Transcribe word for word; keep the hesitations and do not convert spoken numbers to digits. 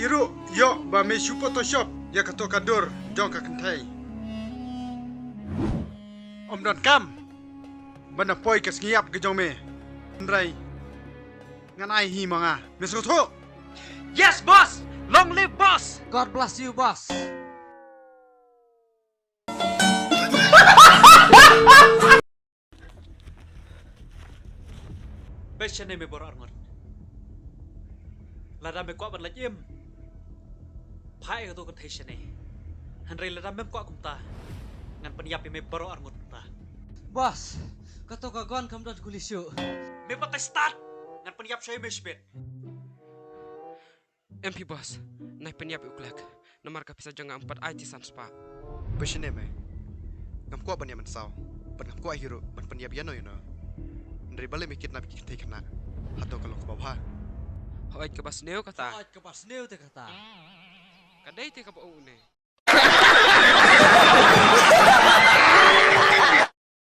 Hi ruh, ïoh ba me shu photoshop ïa kato ka dur jong ka kynthei. Ym don kam ban da poi ka sngi ïap ka jong me. Hynrei ngan ai hi ma nga. Me sngewthuh? Yes, boss! Long live, boss! God bless you, boss! Peit shane me baroh arngut. Lada me kwah ban leit im, phah ïa kato ka kynthei shane. Hynrei lada mem kwah kumta, ngan pynïap ïa me baroh arngut kumta. Boss, kato ka gun kam don kuli shuh. Me batai stad, ngan pynïap shuh ïa me shibit. Em phi boss, nai pynïap ïa u Klek. Namar ka pisa jong nga em pat ai te san spah. Peit shane me. Ngam kwah ban ïap mynsaw. Bad ngam kwah hi ruh ban pynïap ïano ïano. Hynrei balei me kidnap ïa ki kynthei khynnah? Hato ka long kaba bha? Hooid, kaba sniew kata. Hooid, kaba sniew te kata. Ka dei te kaba ong une.